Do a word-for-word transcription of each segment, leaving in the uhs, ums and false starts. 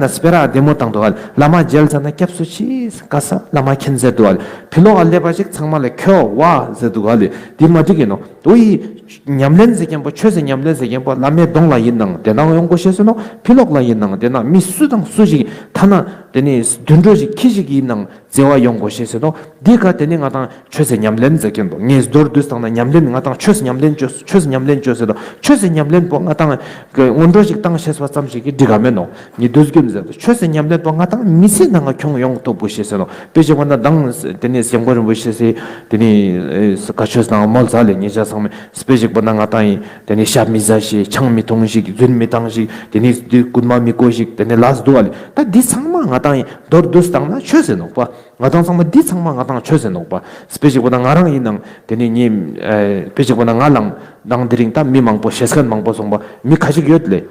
ན་སྤེ་ར་བདེ་མོ་བཏང་འདུག་ག་ལེ། བླ་མ་མཇལ་ཚར་ན་སྐྱབས་སུ་མཆི། ག་ས་བླ་མ་མཁྱེན་ཟེར་འདུག་ག་ལེ། ཕི་ལོགས་ལ་སླེབས་པ་ཞིག་ཚང་མ་ལ་ཁྱོད་བ་ཟེར་འདུག་ག་ལེ། འདི་མ་འགྲིག་གི་ནོ། དོ་ཡི་ཉམས་ལེན་ཟེར་མཁན་པོ། ཆོས་སི་ཉམས་ལེན་ཟེར་མཁན་པོ། བླ་མའི་གདོང་ལ་ཡིན་ནའང་དེ་ནང་ཡོང་དགོས་ཤེས་ཟེར་ནོ། ཕི་ལོགས་ལ་ཡིན་ནའང་དེ་ནང་མི་སུ་དང་སུ་ཞིག་ཐ་ན་དེ་ནི་དུད་འགྲོ་ཞིག་ཁྱི་ཞིག་ཡིན་ནའང་བརྩེ་བ་ཡོང་དགོས་ཤེས་ཟེར་ནོ། འདི་ག་དེ་ནི་ང་དང་ཆོས་སི་ཉམས་ལེན་ཟེར་མཁན་པོ། ངས་མདོར་བསྡུས་བཏང་ན་ཉམས་ལེན། ང་དང་ཆོས་སི་ཉམས་ལེན་བཅོས། ཆོས་སི་ཉམས་ལེན་བཅོས་ཟེར་དོ། ཆོས་སི་ཉམས་ལེན་པོ་ང་དང་གི་སྔོན་འགྲོ་ཞིག་བཏང་ཤེས་པ་ཙམ་ཞིག་གིས་འགྲིག་ག་མེད་ནོ། ངས་དུས་རྒྱུན་ཟེར་དོ། ཆོས་སི་ཉམས་ལེན་པོ་ང་དང་མི་ཚེ་ནང་ང་ཁྱོང་ཡོང་ཐུབ་དགོས་ཤེས་ཟེར་ནོ། དཔེ་ཞིག་པོ་ན་དང་དེ་ནི་སྐྱབས་མགོན་རིན་པོ་ཆེ་སི་དེ་ནི་ཨེ་བཀའ་ཆོས་དང་མོལ་ཚ་ལེ། ཉེ་ཆར་ཚང་མས་དཔེ་ཞིག་པོ་ན་ང་དང་ཡིན་དེ་ནི་ཤ་མི་ཟ་ཞིག་ཆང་མི་འཐུང་ཞིག་རྫུན་མི་བཏང་ཞིག་དེ་ནི་དེ་རྐུན་མ་མི་རྐོ་ཞིག་དེ་ནི་ལས་འདུག་ག་ལེ། ད་འདི་ཚང་མ་ང་དང་ཡིན་མདོར་བསྡུས་བཏང་ན་ཆོས་ཟེར་ནོ་པ། ང་དང་ཚང་མ་འདི་ཚང་མ་ང་དང་ཆོས་ཟེར་ནོ་པ། དཔེ་ཞིག་པོ་ན་ང་རང་ཡིན་ནའང་དེ་ནི་ངའི་ཨེ་དཔེ་ཞིག་པོ་ན་ང་ལའང་དང་དེ་རིང་ད་མི་མང་པོ་ཤེས་མཁན་མང་པོ་སོང་པ། མི་ཁ་ཅིག་ཡོད་ལེ།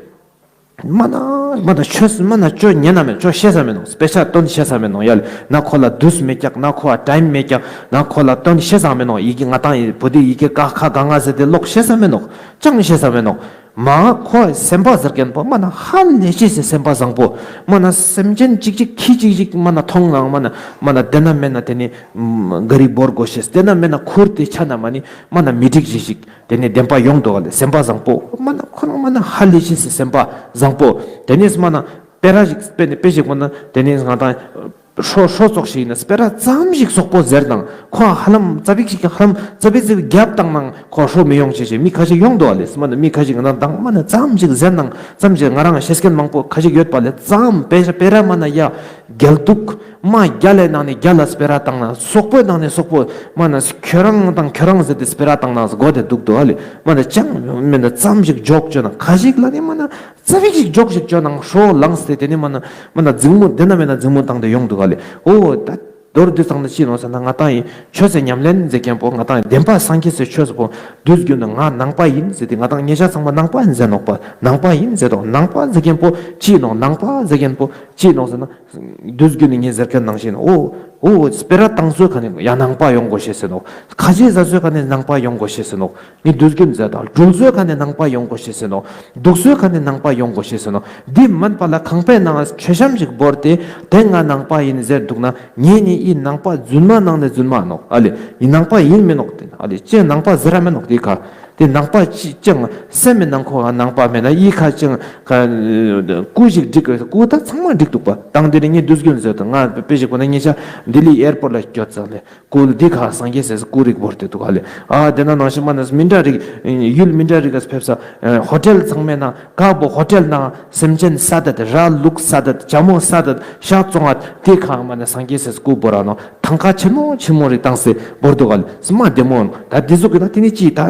མ་ན་མ་ན་ཆོས་མ་ན་ཅོ་ཉན་ན་མེད། ཅོ་ཤེས་ས་མེད་ནོ། དཔེ་ཆ་སྟོན་ཤེས་ས་མེད་ནོ་ཡ་ལེ། ན་ཁོ་ལ་དུས་མེད་ཀྱག་ན་ཁོ་ལ་ཊའིམ་མེད་ཀྱག་ན་ཁོ་ལ་སྟོན་ཤེས་ས་མེད་ནོ། ཡི་གེ་ང་དང་ཡི་བོད་དི་ཡི་གེ་ཀ་ཁ་ག་ང་ཟེར་ཏེ་ཀློག་ཤེས་ས་མེད་ནོ། ཅང་ཤེས་ས་མེད་ནོ། མ་ཁོ་སེམས་པ་ཟེར་མཁན་པོ་མ་ན་ཧ་ལས་ཤེས་སི་སེམས་པ་བཟང་པོ། མ་ན་སེམས་ཅན་གཅིག་གཅིག་ཁྱི་གཅིག་གཅིག་མ་ན་མཐོང་ནའང་མ་ན་མ་ན་དེ་ན་མེད་ན་དེ་ནི་ཨམ་ག་རི་བོར་དགོས་ཤེས། དེ་ན་མེད་ན་ཁུར་དེ་ཆ་ན་མ་ནི་མ་ན་མི་འགྲིག་ཞིག་ཞིག་དེ་ནི་བདེན་པ་ཡོང་འདུག་ག་ལེ། སེམས་པ་བཟང་པོ་མ་ན་ཁོ་རང་མ་ན་ཧ་ལས་ཤེས་སི་སེམས་པ་བཟང་པོ། དེ་ནི་མ་ན་སྤེ་ར་ཞིག་དཔེ་ནི་དཔེ་ཞིག་མ་ན་དེ་ནི་ང་དང་ཧྲོ་ཧྲོ་ཙོགས་ཤིག་ཡིན་ན་སྤེ་ར་ཙམ་ཞིག་སོག་པོ་ཟེར་དང་ཁོ་ཧ་ལམ་ཙ་པིག་ཞིག་ཧ་ལམ་ཙ་པིག་ཙིག་རྒྱབ་བཏང་ནང་ཁོ་ཧྲོ་མི་ཡོང་ཆེ་ཆེ་མི་ཁ་ཞིག་ཡོང་འདུག་ཨ་ལེ། སི་མ་ནི་མི་ཁ་ཞིག་ང་དང་མ་ནི་ཙམ་ཞིག་ཟེར་ནང་ཙམ་ཞིག་ང་རང་ཤེས་མཁན་མང་པོ་ཁ་ཞིག་ཡོད་པ་ལེ། ཙམ་སྤེ་ར་སྤེ་ར་མ་ན་ཡ་རྒྱལ་འདུག་མ་རྒྱལ་ལེ་ནང་ནས་རྒྱལ་ལ་སྤེ་ར་བཏང་ན་སོག་པོའི་ནང་ནས་སོག་པོ་མ་ན་ཁྱོད་རང་དང་ཁྱོད་རང་ཟེར་ཏེ་སྤེ་ར་བཏང་ན་སྒོ་དེ་འདུག་འདུག་ཨ་ལེ། མ་ནི་ཅང་མི་ན་ཙམ་ཞིག་འཇོག་བཅོས་ན་ཁ་ཞིག་ལ་ནི་མ་ན། ཙ་པིག་ཞིག་འཇོག་ཞིག་བཅོས་ནང་ཧྲོ་ལངས་ཏེ་དེ་ནི་མ་ན་མ་ན་འཛིང་མོ་དེ་ན་མེད་ན་འཛིང་མོ་བཏང་སྟེ་ཡོང་འདུག་ག་ལེ། ཨོ་ད་མདོར་བསྡུས་ཚང་ན་ཅི་ནོ་ཟེར་ན་ང་དང་ཡིན་ཆོས་སི་ཉམས་ལེན་མཛད་མཁན་པོ་ང་དང་ཡིན་བདེན་པ་སངས་རྒྱས་སི་ཆོས་སི་པོ་དུས་རྒྱུན་དུ་ང་ནང་པ་ཡིན་ཟེར་ཏེ་ང་དང་ཉེ་ཆར་ཚང་མ་ནང་པ་ཡིན་ཟེར་ནོག་པ། ནང་པ་ཡིན་ཟེར་དོ། ནང་པ་ཟེར་མཁན་པོ་ཅི་ནོ། ནང་པ་ཟེར་མཁན་པོ་ཅི་ནོ་ཟེར་ན། དུས་རྒྱུན་ནི་ངས་ཟེར་མཁན་ནང་བཞིན་ཨོ་ཨོ་སྤེ་ར་བཏང་སྲོལ་ག་ནས་ཡང་ནང་པ་ཡོང་དགོས་ཤེས་ཟེར་ནོ། ཁ་ཆེ་ཟ་སྲོལ་ག་ནས་ནང་པ་ཡོང་དགོས་ཤེས་ཟེར་ནོ། ངས་དུས་རྒྱུན་ཟེར་དང་འགྲུལ་སྲོལ་ག་ནས་ནང་པ་ཡོང་དགོས་ཤེས་ཟེར་ནོ། འདུག་སྲོལ་ག་ནས་ནང་པ་ཡོང་དགོས་ཤེས་ཟེར་ནོ། འདི་མིན་པ་ལ་ཁང་པའི་ནང་མཆོད་བཤམས་ཤིག་བོར་ཏེ་དེ་ང་ནང་པ་ཡིན་ཟེར་འདུག་ན་ངས་ནི་ཨི་ནང་པ་རྫུན་མ་ནང་ནས་རྫུན་མ་ནོ་ཨ་ལེ། ཨི་ནང་པ་ཡིན་མིན་ནོག་དེ་ཨ་ལེ། ཅེ་ནང་པ་ཟེར་ར་མིན་ནོག་དེ་ཁ། དེ་ནང་པ་ཅི་ཅང་སེམས་མི་ནང་ཁོ་ནང་པ་མེད་ན་ཨི་ཁ་ཅང་ཁ་སྐུ་ཞིག་འགྲིག་གི་སྐུ་ད་ཚང་མ་འགྲིག་འདུག་པ། དང་དེ་རིང་ངས་དུས་རྒྱུན་ཟེར་དང་ང་དཔེ་ཞིག་གོ་ན་ཉེ་ཆར་ལྡི་ལི་ཨེར་པོར་ལ་སྐྱོད་ཚར་ལེ། སྐུ་འདི་ཁ་སངས་རྒྱས་སི་སྐུ་རིགས་བོར་ཏེ་འདུག་ག་ལེ། ཨ་དེ་ན་ནང་བཞིན་མ་ནས་མི་འདྲ་རིགས་ཡུལ་མི་འདྲ་རིགས་ཀ་ཕེབས་ས་ཧོ་ཊེལ་ཚང་མའི་ནང་ཀ་བོ་ཧོ་ཊེལ་ནང་སེམས་ཅན་ས་དད་ར་ལུག་ས་དད་ཇ་མོ་ས་དད་ཤ་བཙོང་ཨ་དེ་ཁ་མ་ནས་སངས་རྒྱས་སི་སྐུ་བོར་ར་ནོ། ཐང་ཀ་ཆེན་མོ་ཆེན་མོ་རིགས་བཏང་སེ་བོར་འདུག་ག་ལེ། སི་མ་བདེ་མོ་ད་དེ་ཟུག་གི་ད་དེ་ནི་ཅི་ད་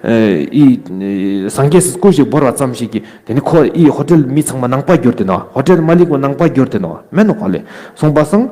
ཨི་སངས་རྒྱས་སི་སྐུ་ཞིག་བོར་བ་ཙམ་ཞིག་གིས་དེ་ནི་ཁོ་ཨི་ཧོ་ཊེལ་མི་ཚང་མ་ནང་པ་གྱུར་ཏེ་ནོ། ཧོ་ཊེལ་མ་ལིག་པོ་ནང་པ་གྱུར་ཏེ་ནོ་མེད་ནོ་ག་ལེ། སོང་པ་སང་།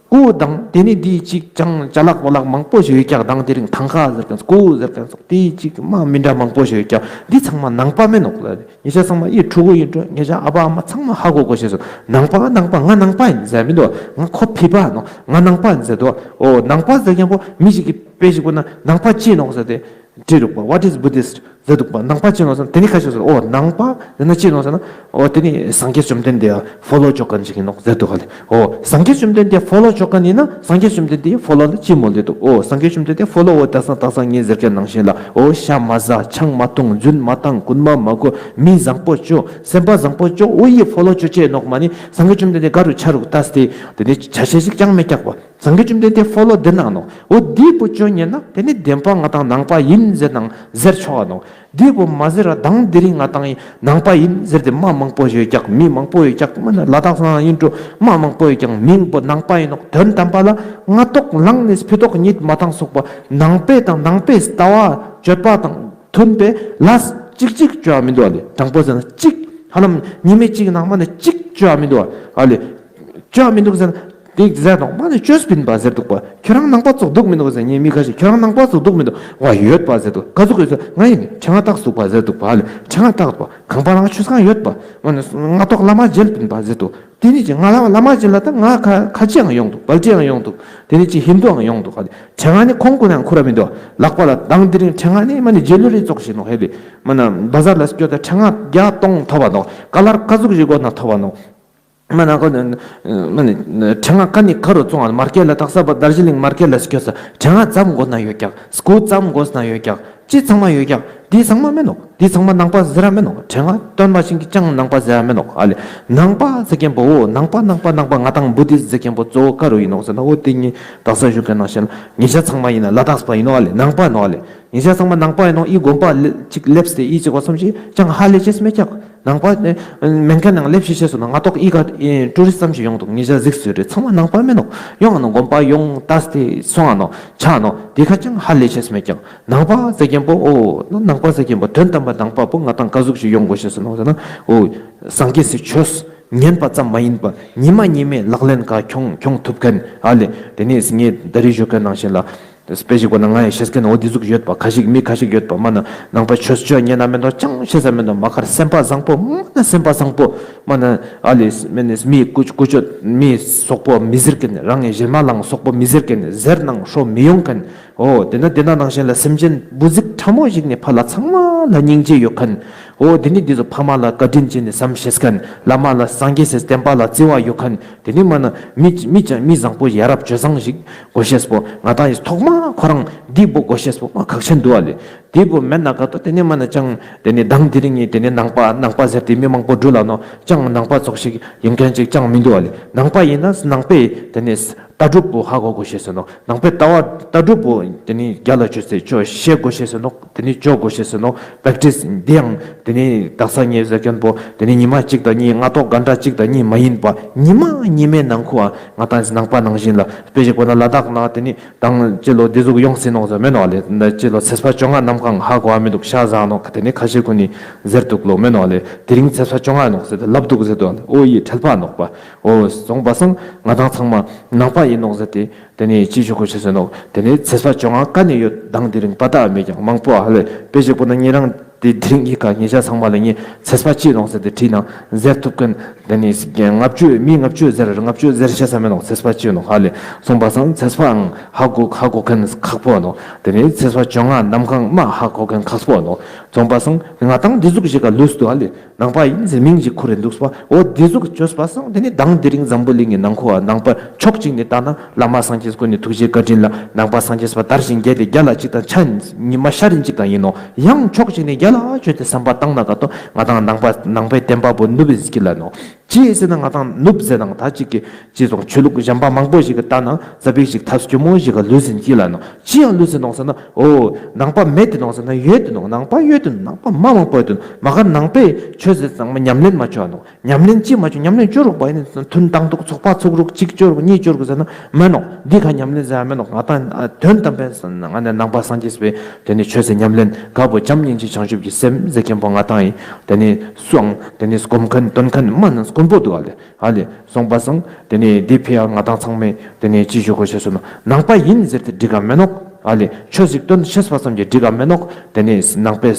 སྐུ་དང་དེ་ནི་དེའི་གཅིག་ཅང་ཅ་ལག་པོ་ལག་མང་པོ་ཞིག་ཡོད་ཀྱག་དང་དེ་རིང་ཐང་ཀ་ཟེར་མཁན་སྐུ་ཟེར་མཁན་སོགས་དེའི་གཅིག་མ་མི་འདྲ་མང་པོ་ཞིག་ཡོད་ཀྱག་འདི་ཚང་མ་ནང་པ་མེད་ནོག་ལ། ཉེ་ཆར་ཚང་མ་ཨི་ཕྲུ་གུ་ཡིན་འགྲོ་ཉེ་ཆར་ཨ་ཕ་ཨ་མ་ཚང་མ་ཧ་གོ་གོ་ཤེས་སོ། ནང་པ་ནང་པ་ང་ནང་པ་ཡིན་ཟེར་མི་འདུག་ང་ཁོ་ཕི་པ་ནོ་ང་ནང་པ་ཡིན་ཟེར་འདུག་ཨོ་ནང་པ་ཟེར་མཁན་པོ་མི་ཞིག་གི་དཔེ་ཞིག་པོ་ན་ནང་པ་ཅི་ནོག་ཟེར་ཏེ། འདྲི་རུག་པ། What is Buddhist? ཟེར་འདུག་པ། ནང་པ་ཅི་ནོག་ཟེར་ན་དེ་ནི་ཁ་ཤས་ཟེར། ཨོ་ནང་པ་ཟེར་ན་ཅི་ནོག་ཟེར་ན། ཨོ་དེ་ནི་སངས་རྒྱས་བཅོམ་ལྡན་འདས་ཕོ་ལོ་ཅོ་མཁན་ཞིག་ཡིན་ནོག་ཟེར་འདུག་ག་ལེ། ཨོ་སངས་རྒྱས་བཅོམ་ལྡན་འདས་ཕོ་ལོ་ཅོ་མཁན་ཡིན་ན་སངས་རྒྱས་བཅོམ་ལྡན་འདས་ཕོ་ལོ་ལ་ཅི་མོལ་ཏེ་འདུག་ཨོ་སངས་རྒྱས་བཅོམ་ལྡན་འདས་ཕོ་ལོ་ཨོ་ད་སང་ད་སང་ངས་ཟེར་མཁན་ནང་བཞིན་ལ་ཨོ་ཤ་མ་ཟ་ཆང་མ་འཐུང་རྫུན་མ་བཏང་རྐུན་མ་མ་རྐོ་མི་བཟང་པོ་ཅོ་སེམས་པ་བཟང་པོ་ཅོ་ཨོ་ཡི་ཕོ་ལོ་ཅོ་ཅེས་ནོག་མ་ནི་སངས་རྒྱས་བཅོམ་ལྡན་འདས་ག་རུ་ཆ་རུག་ལྟ་སྟེ་དེ་ནི་ཆ་ཤས་ཤིག་ཀྱང་མེད་ཀྱག་པ། སངས་རྒྱས་བཅོམ་ལྡན་འདས་ཕོ་ལོ་འདི་གནང་ནོ། འོ་འདི་བུ་ཅོ་ཉན་ན་དེ་ནི་བདེན་པ་ང་དང་ནང་པ་ཡིན་ཟེར་ནང་ཟེར་ཆོག་ག་ནོ། འདི་བུ་མ་ཟེར་ར་དང་དེ་རིང་ང་དང་ནང་པ་ཡིན་ཟེར་ཏེ་མ་མང་པོ་ཡོད་ཀྱག་མི་མང་པོ་ཡོད་ཀྱག་མ་ན་ལ་དྭགས་སང་ཡིན་འགྲོ་མ་མང་པོ་ཡོད་ཀྱག་མིང་པོ་ནང་པ་ཡིན་ནོག་དོན་དམ་པ་ལ་སྔ་ཐོག་ལངས་ནས་ཕི་ཐོག་གཉིད་མ་བཏང་སོག་པ་ནང་པའི་དང་ནང་པའི་ལྟ་བ་སྤྱོད་པ་དང་མཐུན་པའི་ལས་གཅིག་གཅིག་ཅོ་ཡ་མི་འདུག་ཨ་ལེ། དྲང་པོ་ཟེར་ན་གཅིག་ཧ་ལམ་ཉི་མ་གཅིག་ནང་མ་ནས་གཅིག་ཅོ་ཡ་མི་འདུག་ཨ་ལེ། ཅོ་མི་འདུག་ཟེར་ན། དེ་ཟེར་དང་མ་ནི་ཅོས་པིན་པ་ཟེར་འདུག་པ། ཁྱོད་རང་ནང་པ་ཚོགས་འདུག་མི་འདུག་ཟེར་ངས་མི་ཁ་ཤས་ཁྱོད་རང་ནང་པ་ཚོགས་འདུག་མི་འདུག་བ་ཡོད་པ་ཟེར་འདུག་ག་ཚོད་ག་ཚོད་ང་ཡིན་ཁྱེད་ང་རྟགས་འདུག་པ་ཟེར་འདུག་པ་ལ་ཁྱེད་ང་རྟགས་འདུག་པ་ཁང་པ་ནང་ཆུ་སྒང་ཡོད་པ། མ་ནི་ང་ཐོག་བླ་མ་མཇལ་པིན་པ་ཟེར་འདུག་དེ་ནི་ཅི་ང་ལ་བླ་མ་མཇལ་ལ་ད་ང་ཁ་ཁ་ཅིའང་ཡོང་འདུག་བལ་ཅིའང་ཡོང་འདུག་དེ་ནི་ཅི་ཧིན་དུའང་ཡོང་འདུག་ག་ལེ། ཁྱེད་ང་ནི་ཁོང་ཀུན་ནང་ཁུར་ར་མི་འདུག་ལག་པ་ལ་དང་དེ་རིང་ཁྱེད་ང་ནི་མ་ནི་ཇེ་ལུ་རི་ཙོག་ཞིག་ནོ་ཧེ་ལེ། མ་ན་བ་ཟར་ལ་སྐྱོད་ད་ཁྱེད་ང་བརྒྱ་སྟོང་ཐོབ་པ་ནོ་ག་ལར་ཀ་ཟུག་ཞིག་དགོས་ན་ཐོབ་པ་ནོ། མ་ན་ཁོ་མ་ནི་ཕྲེང་བ་ཀ་ནི་ཁ་རུ་བཙོང་བ། མར་ཀེ་ལ་དག་ས་པ་དར་ཇི་ལིང་མར་ཀེ་ལ་སྐྱོད་ས་ཕྲེང་བ་ཙམ་དགོས་ན་ཡོད་ཀྱག་སྐུ་ཙམ་དགོས་ན་ཡོད་ཀྱག་ཅི་ཚང་མ་ཡོད་ཀྱག་དེ་ཚང་མ་མེད་ནོག་དེ་ཚང་མ་ནང་པ་ཟེར་ར་མེད་ནོག་ཕྲེང་བ་སྟོན་པ་ཞིག་གིས་ཅང་ནང་པ་ཟེར་ར་མེད་ནོག་ཨ་ལེ། ནང་པ་ཟེར་མཁན་པོ་འོ་ནང་པ་ནང་པ་ནང་པ་ང་དང་བུ་དིས་ཟེར་མཁན་པོ་གཙོ་བོ་ཀ་རུ་ཡིན་ནོག་ཟེར་ན། འོ་དེ་ངས་དག་ས་ཞུ་མཁན་ནང་བཞིན་ལ་ཉེ་ཆ་ཚང་མ་ཡིན་ན་ལ་དྭགས་པ་ཡིན་ནོག་ཨ་ལེ། ནང་པ་ནོག་ཨ་ལེ། ཉེ་ཆ་ཚང་མ་ནང་པ་ཡིན་ནོག་ཨི་དགོན་པ་ལེ་ཅིག་སླེབས་ཏེ་ཨི་ཅིག་བ་སོམ་ཞིག་ཅང་ཧ་ལས་ཅེས་མེད་ཀྱག་ནང་པ་ནི་མེན་མཁན་ནང་སླེབས་ཤིག་ཤེས་སོང་ན་ང་ཏོག་ཨི་ག་ཨི་ཊུ་རི་སི་ཙམ་ཞིག་ཡོང་འདུག་ཉེ་ཆ་གཟིགས་སུ་རེད། ཚང་མ་ནང་པ་མེད་ནོག་ཡོང་ཨ་ནོག་དགོན་པ་ཡོང་ལྟ་སྟེ་སོང་ཨ་ནོག་ཆ་ནོག་དེ་ཁ་ཅང་ཧ་ལས་ཤེས་མེད་ཀྱག་ནང་པ་ཟེར་མཁན་པོ་འོ་ནང་པ་ཟེར་མཁན་པོ་དོན་དམ་པ་ནང་པ་པོ་ང་དང་ག་ཟུག་ཞིག་ཡོང་དགོས་ཤེས་སོང་ན་ཟེར་ན། འོ་སངས་རྒྱས་སི་ཆོས་ཉན་པ་ཙམ་མ་ཡིན་པ་ཉི་མ་ཉི་མའི་ལག་ལེན་ཁ་འཁྱོངས་འཁྱོངས་ཐུབ་མཁན་ཨ་ལེ། དེ་ནས་ངས་ད་རེས་ཞུ་མཁན་ནང་བཞིན་ལ། དཔེ་ཞིག་གོ་ན་ང་ཡི་ཤེས་མཁན་འོ་དེ་ཟུག་ཡོད་པ་ཁ་ཤིག་མི་ཁ་ཤིག་ཡོད་པ་མ་ན་ནང་པ་ཆོས་ཆོས་ཉན་ན་མེད་དོ་ཅང་ཤེས་ས་མེད་དོ་མ་ཁར་སེམས་པ་བཟང་པོ་མ་ན་སེམས་པ་བཟང་པོ་མ་ན་ཨ་ལེ་མེ་ནི་མི་ཀུ་ཀུ་ཅོ་མི་སོག་པོ་མི་ཟེར་མཁན་རང་ངི་གཞན་མ་ལང་སོག་པོ་མི་ཟེར་མཁན་ཟེར་ནང་ཧྲོ་མི་ཡོང་མཁན། འོ་དེ་ན་དེ་ན་ནང་བཞིན་ལ་སེམས་ཅན་འབུ་ཟིག་ཕྲ་མོ་ཞིག་ནས་ཕ་ལ་ཚང་མ་ལ་སྙིང་རྗེ་ཡོད་མཁན། འོ་དེ་ནི་དེ་ཚོ་ཕ་མ་ལ་བཀའ་དྲིན་ཅན་ནི་བསམ་ཤེས་མཁན་བླ་མ་ལ་སངས་རྒྱས་སི་བསྟན་པ་ལ་བརྩེ་བ་ཡོད་མཁན། དེ་ནི་མ་ན་མི་མི་ཅང་མི་བཟང་པོ་ཡ་རབས་སྤྱོད་བཟང་ཞིག་དགོས་ཤེས་པོ་ང་དང་ཡི་ཐོག་མ་ཁོ་རང་འདི་པོ་དགོས་ཤེས་པོ་མ་ཁག་ཆེན་འདུག་ཨ་ལེ། དེ་པོ་མེད་ན་ག་ཏོ་དེ་ནི་མ་ན་ཅང་དེ་ནི་དང་དེ་རིང་ངི་དེ་ནི་ནང་པ་ནང་པ་ཟེར་ཏེ་མི་མང་པོ་འགྲུལ་ལ་ནོ་ཅང་ནང་པ་ཚོགས་ཤིག་ཡིན་མཁན་ཅིག་ཅང་མི་འདུག་ཨ་ལེ། ནང་པ་ཡིན་ན་ནང་པའི་དེ་ནི་ལྟ་གྲུབ་པོ་ཧ་གོ་དགོས་ཤེས་སོ་ནོ། ནང་པའི་ལྟ་བ་ལྟ་གྲུབ་པོ་དེ་ནི་རྒྱ་ལ་བཅོས་ཚེ་ཅོ་ཤེས་དགོས་ཤེས་སོ་ནོ། དེ་ནི་ཅོ་དགོས་ཤེས་སོ་ནོ། པེག་ཊིས་འདི་ཡང་དེ་ནི་དག་ས་ངས་ཟེར་མཁན་པོ་དེ་ནི་ཉི་མ་གཅིག་དང་གཉིས་སྔ་ཐོག་ག་འདྲ་གཅིག་དང་གཉིས་མ་ཡིན་པ་ཉི་མ་ཉི་མའི་ནང་ཁུ་ཨ་ང་དང་ནང་པ་ནང་བཞིན་ལ་དཔེ་ཞིག་གོ་ན་ལ་དྭགས་ན་དེ་ནི་དང་སྤྱི་ལོ་འདི་ཟུག་ཡོང་སྲིད་ནོག་ཟེར་མེད་ནོ་ཨ་ལེ། འདི་སྤྱི་ལོ་ཚེས་པ་བཅོ་ལྔ་གནམ་གང་ཧ་གོ་བ་མི་འདུག་ཤ་ཟ་ནོག་དེ་ནི་ཁ་ཤས་ཁོ་ནི་ཟེར་འདུག་ལོ་མེད་ནོ་ཨ་ལེ། དེ་རིང་ཚེས་པ་བཅོ་ལྔ་ནོག་ཟེར་ཏེ་ལབ་འདུག་ཟེར་འདུག་ཨ་ལེ། ཨོ་ཡི་ཁྲེལ་པ་ནོག་པ། ཨོ་སོང་པ་སང་ང་དང་ཚང་མ་ནང་པ་ཡིན་ནོག་ཟེར་ཏེ། དེ་ནས་ཅི་ཞུ་དགོས་ཤེས་ཟེར་ནོག་དེ་ནས་ཚེས་པ་བཅོ་ལྔ་ཀ་ནས་ཡོད་དང་དེ་རིང་པ་ཏ་མེད་ཀྱང་མང་པོ་ཨ་ལེ། དཔེ་ཞིག་པོ་ན་ཉེ་རང་དེ་དེ་རིང་གི་ཁ་ཉེ་ཆ་ཚང་མ་ལ་ངས་ཚེས་པ་ཅི་ནོག་ཟེར་ཏེ་དྲིས་ན་ཟེར་ཐུབ་མཁན་དེ་ནས་ལྔ་བཅུ་མི་ལྔ་བཅུ་ཟེར་ལྔ་བཅུ་ཟེར་ཤེས་ས་མེད་ནོག་ཚེས་པ་ཅི་ནོག་ཨ་ལེ། སོང་པ་སང་ཚེས་པའང་ཧ་གོ་ཧ་གོ་མཁན་ཁག་པོ་ནོག་དེ་ནས་ཚེས་པ་བཅོ་ལྔ་གནམ་གང་མ་ཧ་གོ་མཁན་ཁག་པོ་ནོག་སོང་པ་སང་ང་དང་འདི་ཟུག་ཞིག་ག་ལུས་འདུག་ཨ་ལེ། ནང་པ་ཡིན་ཟེར་མིང་ཅིག་ཁུར་རེ་འདུག་པ། འོ་འདི་ཟུག་བཅོས་པ་སང་དེ་ནི་དང་དེ་རིང་འཛམ་བུ་གླིང་གི་ནང་ཁོ་བ་ནང་པ་ཕྱོགས་གཅིག་ནས་ལྟ་ན་བླ་མ་སངས་རྒྱས་སྐུ་ནི་ཐུགས་རྗེ་བཀའ་དྲིན་ལ་ནང་པ་སངས་རྒྱས་པ་དར་ཞིང་རྒྱས་ཏེ་རྒྱ་ལ་གཅིག་དང་ཆ་ཉི་མ་ཤར་རིན་གཅིག་དང་ཡིན་ནོ། ཡང་ཕྱོགས་གཅིག་ནས་རྒྱ་ལ་བཅོས་ཏེ་བསམ་པ་བཏང་ན་ག་ཏོ་ང་དང་ནང་པ་ནང་པའི་བསྟན་པ་པོ་ནུབ་ཟིག་གི་ལ་ནོ། ཅི་ཡིན་ཟེར་ན་ང་དང་ནུབ་ཟེར་དང་ད་ཅིག་གི་ཅི་སོང་ཆོས་ལུགས་གཞན་པ་མང་པོ་ཞིག་གི་ལྟ་ན་ཙ་པིག་ཞིག་ཐབས་སྐྱོ་མོ་ཞིག་ག་ལུས་ཟིན་གྱི་ལ་ནོ། ཅི་ཡང་ལུས་ཟིན་ནོ་ཟེར་ན་འོ་ནང་པ་མེད་དེ་ནོ་ཟེར་ན་ཡོད་དེ་ནོ། ནང་པ་ཡོད་དེ་ནོ། ནང་པ་མ་མང་པོ་ཡོད་དེ་ནོ། མ་ག་ནང་པའི་ཆོས་ཟེར་ཚང་མ་ཉམས་ལེན་མ་བཅོ་ནོ། ཉམས་ལེན་ཅི་མ་བཅོ་ཉམས་ལེན་བཅོ་རུག་པ་ཡིན་ན་ཐུན་བཏང་འདུག་ཚོགས་པ་ཚུགས་རུག་གཅིག་བཅོ་རུག་གཉིས་བཅོ་རུག་ཟེར་ན་མེད་ནོ། འདི་ག་ཉམས་ལེན་ཟེར་ཡ་མེད་ནོ། ང་དང་དོན་དམ་པའི་ང་ནས་ནང་པ་སངས་རྒྱས་པའི་དེ་ནི་ཆོས་ཟེར་ཉམས་ལེན་ག་པོ་བྱམས་སྙིང་རྗེ་བྱང་ཆུབ་ཀྱི་སེམས་ཟེར་མཁན་པོ་ང་དང་ཡིན། དེ་ནི་སུའང་དེ་ནི་སྒོམ་མཁན་འདོན་མཁན་མ་ན་དཀོན་པོ་འདུག་ཨ་ལེ། ཨ་ལེ། སོང་པ་སང་དེ་ནས་འདི་ཕི་ཡ་ང་དང་ཚང་མས་དེ་ནས་ཅི་ཞུ་དགོས་ཤེས་སོ་ན་ནང་པ་ཡིན་ཟེར་ཏེ་འགྲིག་ག་མེད་ནོག་ཨ་ལེ། ཆོས་ཟིག་སྟོན་ཤེས་པ་ཙམ་གྱིས་འགྲིག་ག་མེད་ནོག་དེ་ནས་ནང་པའི་